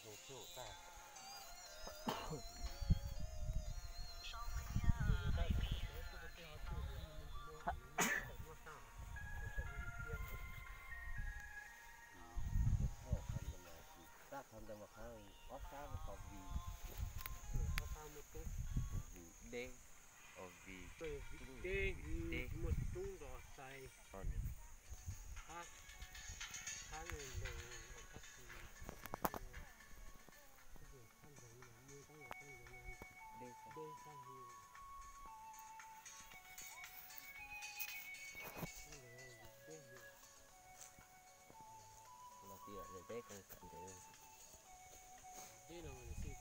Qhov ntawd mas qhov ob sab qhov vim, vim deb, vim deb, vim deb, muaj tub nrog xais, qab, qab los, qab xis, deb, deb sab hli, deb hli. Los tias deb ko tam ntev. Deb no mas nws xij,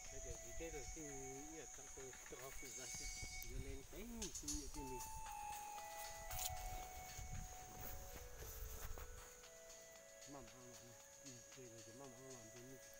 hais tias vim deb no xij ib yam txawv ko rau kuv zaj xwb, yuav le teeb xwb niam tij li. Maj mam los, ces maj mam los nrog nej